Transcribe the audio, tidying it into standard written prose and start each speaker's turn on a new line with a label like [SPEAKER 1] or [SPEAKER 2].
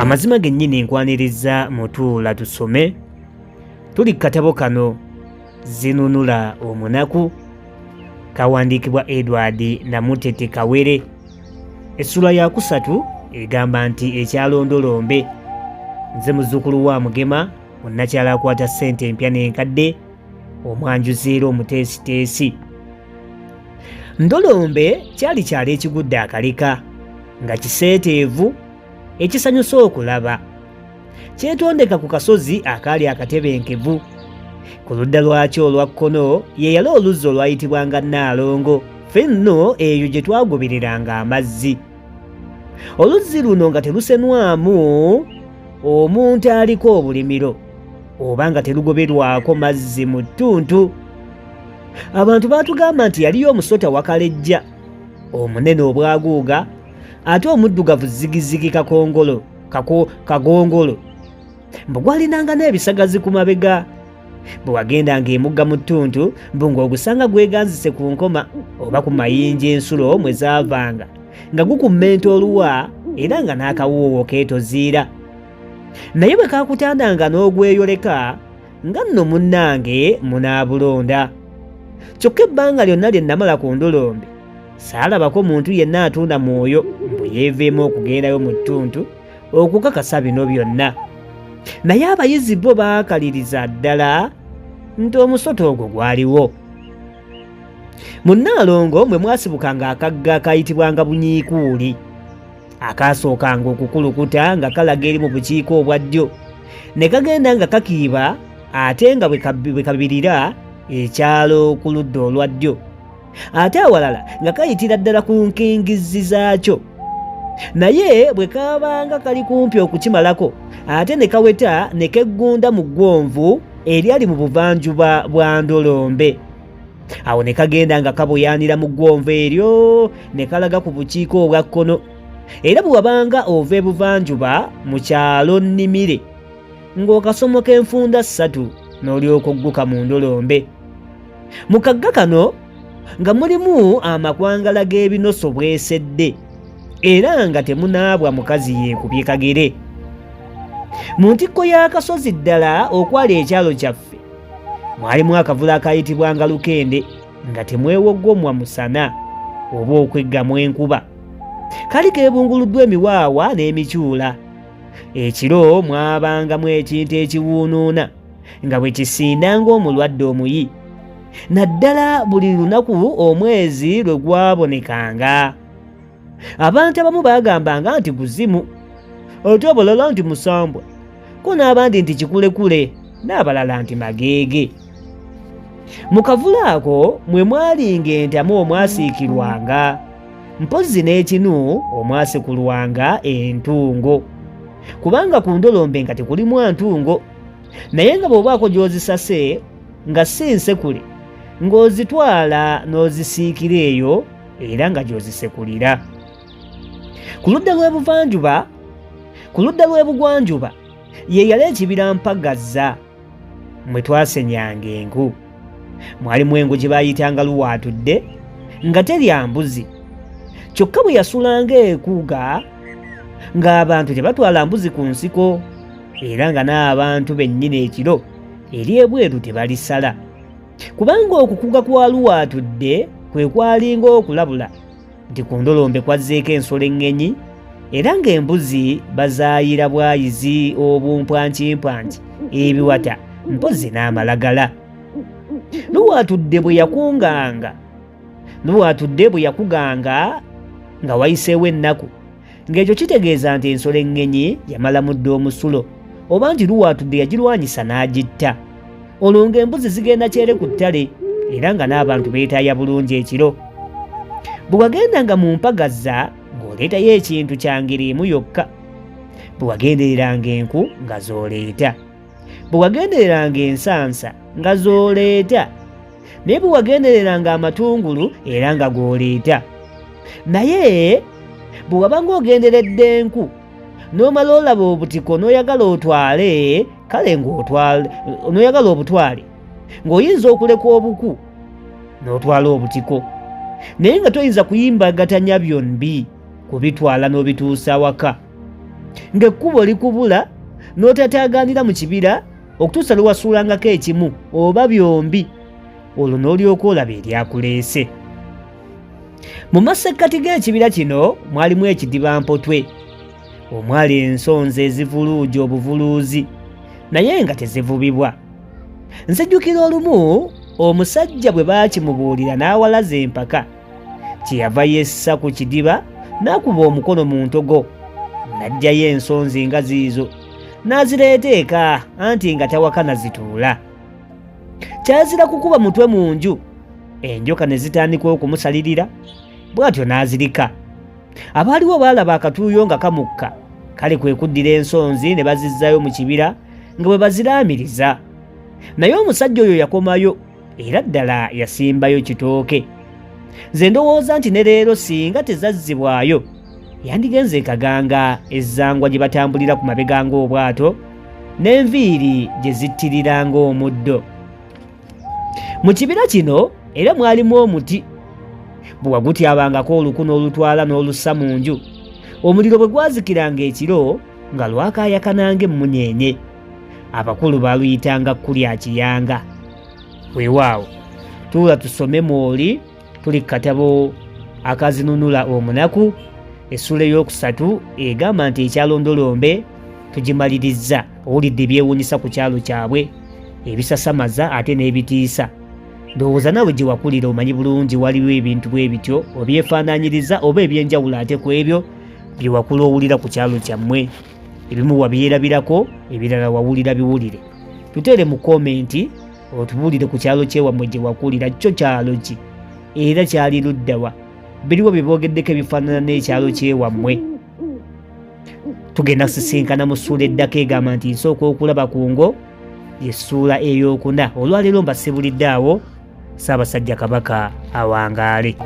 [SPEAKER 1] Amazima gennyini nkwaniriza mutuula tusome. Tuli ku katabo kano Zinunula Omunaku, kawandiikibwa Edward Namutete Kawere. Essula ya kusatu egamba nti ekyalondolombe. Nze muzzukulu wa Mugema, munnakyalo akwata ssente empya n'enkadde, omwanjuzi era omuteesiteesi. Ndolombe kyali kyalo ekigudde akaleka nga kiseeteevu ekisanyusa okulaba. Kyetondeka ku kasozi akaali akatebenkevu. Ku ludda lwakyo olwa kkono ye yali oluzzi olwayitibwanga Nnaalongo, ffe nno eyo gye twagobereranga amazzi. Oluzzi luno nga terusenwamu omuntu aliko obulimiro oba nga terugoberwako mazzi mu ttuntu. Abantu baatugamba nti yaliyo omusota wakalejja omunene obwaguuga ate omuddugavu zigizigi kakongolo kako kagongolo mbu gwalinanga n'ebisagazi ku mabega. Bwe wagendanga emugga mu ttuntu mbu ng'ogusanga gweganzise ku nkoma oba ku mayinja ensulo mwe zaavanga nga gukummenta oluwa era nga n'akawoowo keetoziira. Naye bwe kaakutandanga n'ogweyoleka nga nno munnange munaabulonda. Kyokka ebbanga lyonna lye nnamala ku ndolombe saalabako muntu yenna atunda mwoyo mbu yeeveemu okugendayo mu ttuntu okukakasa bino byonna. Naye abayizi bo baakaliriza ddala nti omusota ogwo gwaliwo. Mu Nnaalongo mwe mwasibukanga akagga akayitibwanga Bunyiikuuli, akaasookanga okukulukuta nga kalaga eri mu bukiika obwa ddyo ne kagenda nga kakiiba ate nga bwe kabirira ekyalo ku ludda olwa ddyo, ate awalala nga kayitira ddala ku nkingizzi zaakyo. Naye bwe kaabanga kali kumpi okukimalako ate ne kaweta ne keggunda mu ggwonvu eryali mu buvanjuba bwa Ndolombe. Awo ne kagenda nga kabuyaanira mu ggwonvu eryo ne kalaga ku bukiika obwa kkono. Era bwe wabanga ova ebuvanjuba mu kyalo Nnimire ng'okasomoka enfunda ssatu n'olyoka ogguka mu Ndolombe. Mu kagga kano nga mulimu amakwangala g'ebinoso bwesedde era nga temunaabwa mukazi yeekubye kagere. Mu ntikko y'akasozi ddala okwali ekyalo kyaffe mwalimu akavule akayitibwanga Lukende nga temwewogomwa musana oba okweggamu enkuba. Kali keebunguluddwa emiwaawa n'emikyula. Ekiro mwabangamu ekintu ekiwuunuuna nga bwe kisinda ng'omulwadde omuyi, naddala buli lunaku omwezi lwe gwabonekanga. Abantu abamu baagambanga nti guzimu, ate abalala nti musambwa, ko n'abandi nti kikulekule, n'abalala nti mageege. Mu kavule ako mwe mwalinga entamu omwasiikirwanga, mpozzi n'ekinu omwasikulwanga entungo, kubanga ku ndolombe nga tekulimu ntungo, naye nga bw'obaako gy'ozisase nga si nsekule ng'ozitwala n'ozisiikira eyo era nga gy'ozisekulira. Ku ludda lw'ebuvanjuba, ku ludda lw'ebugwanjuba ye yali ekibira Mpagaza mwe twasenyanga enku. Mwalimu engo gye baayitanga Luwaatudde nga terya mbuzi, kyokka bwe yasulanga ekuga ng'abantu tebatwala mbuzi ku nsiko era nga n'abantu bennyini ekiro eri ebweru tebalisala, kubanga okukuga kwa Luwaatudde kwe kwalinga okulabula nti ku ndolombe kwazzeeko ensolo eŋŋenyi era ng'embuzi bazaayira bwayizi obumpwankimpwanki, ebiwata mpozzi n'amalagala. Luwaatudde bwe yakunganga, Luwaatudde bwe yakuganga nga wayiseewo ennaku, ng'ekyo kitegeeza nti ensolo eŋŋenyi yamalamu dda omusulo oba nti Luwaatudde yagirwanyisa n'agitta. Olwo ng'embuzi zigenda kyere ku ttale era nga n'abantu beetaaya bulungi ekiro. Bwe wagendanga mu mpagaza ng'oleetayo ekintu kya ngeri emu yokka. Bwe wagendereranga enku nga z'oleeta. Bwe wagendereranga ensansa nga z'oleeta. Naye bwe wagendereranga amatungulu era nga g'oleeta. Naye bwe wabanga ogenderedde enku n'omala olaba obutiko n'oyagala otwale, kale ng'otwale, n'oyagala obutwale ng'oyinza okuleka obuku n'otwala obutiko, naye nga toyinza kuyimbagatanya byombi kubitwala n'obituusa waka. Ng'ekkubo likubula n'otataagaanira mu kibira okutuusa lwe wasuulangako ekimu oba byombi, olwo n'olyoka olaba eryakuleese. Mu masekkati g'ekibira kino mwalimu ekidiba mpotwe omwali ensonzi ezivuluuja obuvuluuzi naye nga tezivubibwa. Nzijukira olumu omusajja bwe baakimubuulira n'awalaza empaka, kyeyava yessa ku kidiba n'akuba omukono mu ntogo n'aggyayo ensonzi nga ziizo n'azireeta eka anti nga tawakana zituula. Kyazira kukuba mutwe mu nju, enjoka ne zitandika okumusalirira, bw'atyo n'azirika. Abaaliwo baalaba akatuuyo nga kamukka, kale kwe kuddira ensonzi ne bazizzaayo mu kibira nga bwe baziraamiriza. Naye omusajja oyo yakomayo era ddala yasimbayo kitooke. Nze ndowooza nti ne leero singa tezazzibwayo yandigenze e Kaganga ezzangwa gye batambulira ku mabega ng'obwato n'enviiri gye zittirira ng'omuddo. Mu kibira kino era mwalimu omuti bwe wagutyabangako oluku n'olutwala n'olussa mu nju, omuliro bwe gwazikiranga ekiro nga lwakaayakananga emmunyeenye. Abakulu baaluyitanga kkulya kiyanga. Weewaawo tuula tusome mwoli tuli ku katabo akazinunula omunaku essuula ey'okusatu egamba nti ekyalondolombe tugimalirizza. Owulidde ebyewuunyisa ku kyalo kyabwe ebisasamaza ate n'ebitiisa. Ndowooza naawe gye wakulira omanyi bulungi waliwo ebintu bwe bityo obyefaanaanyiriza oba eby'enjawulo ate ku ebyo bye wakula owulira ku kyalo kyammwe. Ebimu wabyerabirako, ebirala wawulira biwulire. Tuteere mu komenti otubuulire ku kyalo kyewammwe gye wakulira, kyo kyalo ki era kyali luddawa? Biriwa bye boogeddeko ebifaanana n'ekyalo kyewammwe? Tugenda kusisinkana mu ssuula eddako egamba nti nsooka okulaba ku ngo, y'essuula ey'okuna. Olwaleero mbasibulidde awo. Ssaabasajja Kabaka awangaale.